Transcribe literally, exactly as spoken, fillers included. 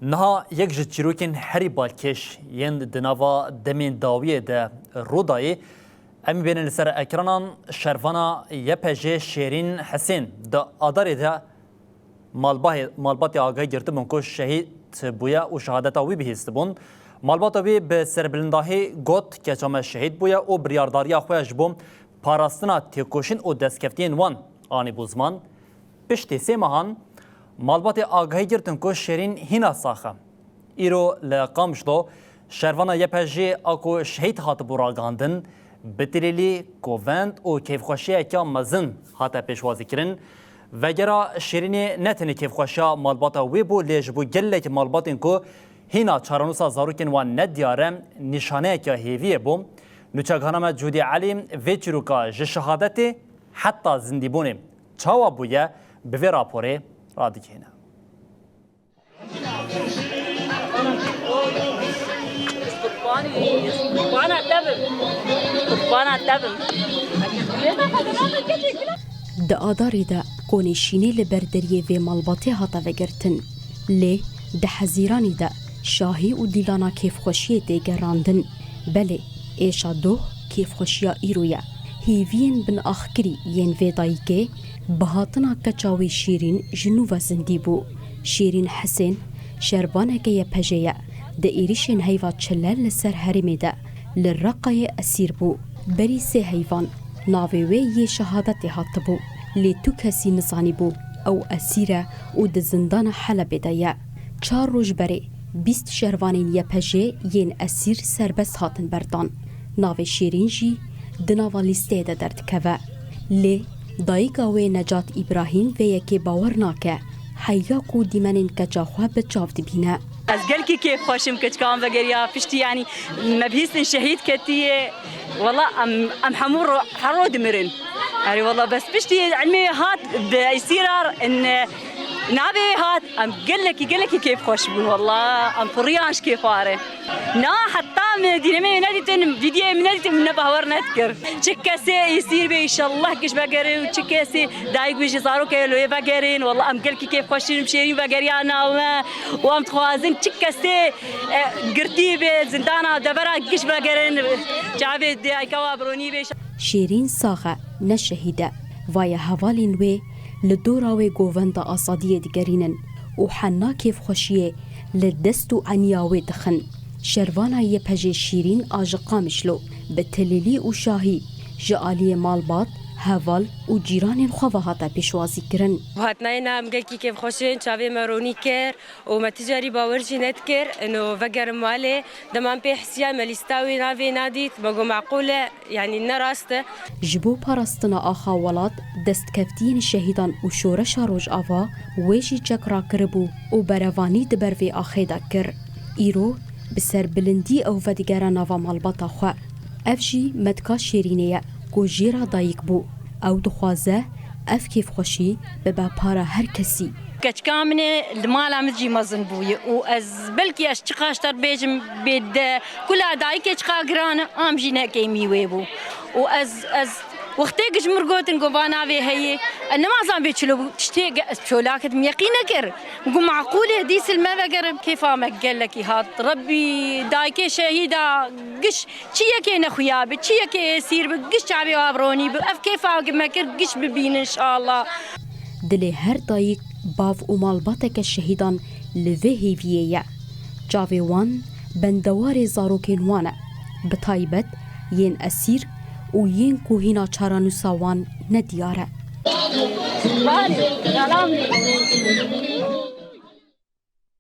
Niha yek ji çîrokên herî balkêş yên di nava demên dawiyê de rû dayê, em ê bênin li ser ekranan. Şervana Y P G Şêrîn Hisên di Adarê de malbahê-, malbatê agahî girtibûn ku şehîd bûye û şehadeta wî bihîstibûn. Malbata wî bi serbilindahî got, keça me şehîd bûye û biryardariya xwe ji bo parastina têkoşîn û destkeftiyên wan anîbû ziman. Piştî sê mehan malbatê agahî girtin ku Şêrîn hîna sax e. Îro li Qamişlo şervana Y P G a ku şehîd hatibû ragihandin, bi tilîlî, kovend û kêfxweşiyeke mezin hate pêşwazîkirin. Vegera Şêrînê ne tenê kêfxweşiya malbata wê bû, lê ji bo gelek malbatên ku hîna çarenûsa zarokên wan nediyar e, nîşaneyeke hêviyê bû. Nûçegihana me Cûdî Elî vê çîroka ji şehadetê heta zindîbûnê çawa bûye, bi vê raporê radigihîne. Qurbana te bim. Qurbana te bim. Di Adarê de konê şînê li ber deriyê vê malbatê hate vegertin. Lê di Hezîranê de şahî û dîlana kêfxweşiyê tê gerandin. Belê, êşa doh kêfxweşiya îro ye. Hêviyên binaxkirî yên vê dayikê bi hatina keça wê Şêrîn ji nû ve zindî bû. Şêrîn Hisên, şervaneke Y P G ye. Di êrişên heyva çile li ser herêmê de li Reqayê esîr bû. Berî sê heyvan navê wê yê şehadetê hatibû. Lê tu kesî nizanîbû ew esîr e û di zindana Helebê de ye. Çar roj berê bîst şervanên Y P G yên esîr serbest hatin berdan. Navê Şêrîn jî di nava lîsteyê de derdikeve. Lê dayika wê Necat Îbrahîm vê yekê bawer nake, heya ku dîmenên keça xwe bi çav dibîne. Ez gelkî kêfxweş im keçika wan vegeriya piştî, yanî me bihîstin şehîd ketiye. Wela em, em hemû ro-, her ro dimirin. Erê wela bes piştî ilmê hat bi esîrar in, navê hat, em gelekî, gelekî kêfxweş bûn wela. Em piriyan ji kêfa re. Na, heta me dînemê nedîtin, vîdyoyê min nedîtin, min ne bawer nedikir. Çi kesê esîr be, înşallah giş vegerin û çi kesê dayik be ji zarokê lo yê vegerin. Wela em gelkî kêfxweş in, Şêrîn vegeriya nav me û em dixwazin çi kesê, e, girtî be, zindana devera giş vegerin, çavê dayika wa bironî be. Şêrîn sax e, ne şehîd e. Vaye hevalên wê li dora wê govenda azadiyê digerînin û hena kêfxweşiyê li dest û eniya wê dixin. Şervana Y P G Şêrîn a ji Qamişlo bi tilîlî û şahî ji aliyê malbat, heval û cîranên xwe ve hate pêşwazîkirin. Hatina yê na em gelkî kêfxweş in, çavê me ronî kir û me ti carî bawer jî nedikir. Ino vegerim malê, dema em pê hisiya me lîsta wê navê nadît, me got, meqûl e, yanî ne rast e. Ji bo parastina axa welat, destkeftiyên şehîdan û şoreşa Rojava wê jî çek rakiribû û berevanî di ber vê axê de kir. Îro bi serbilindî ew vedigere nava malbata xwe. Ev jî metka Şêrînê ye ku jê re dayik bû. Ew dixwaze ev kêfxweşî bibe para her kesî. Keçika min ê li mala min jî mezin bûye û ez belkî ez çiqaş te bêjim bê de kula dayikê çiqa giran e, am jî ne kêmî wê bû. Û ez, ez wextê giş min gotin ku va navê heye, ez nemazan bê çilo bû, tiştê ge-, ez çolak didim, yeqîn nekir. Gu meqûlê dîs li me vegerim, kêfa me gelekî hat. Rebbî dayikê şehîda giş çi yekê nexuya bi, çi yekê êsîr bi, giş çavê wa bi ronî bi. Ev kêfa me kir, giş bibînin inşallah. Dilê her dayik, bav û malbateke şehîdan li vê hêviyê ye. Çavê wan bendewarê zarokên wan e, bi taybet yên esîr û yên ku hîna çarenûsa wan nediyar e.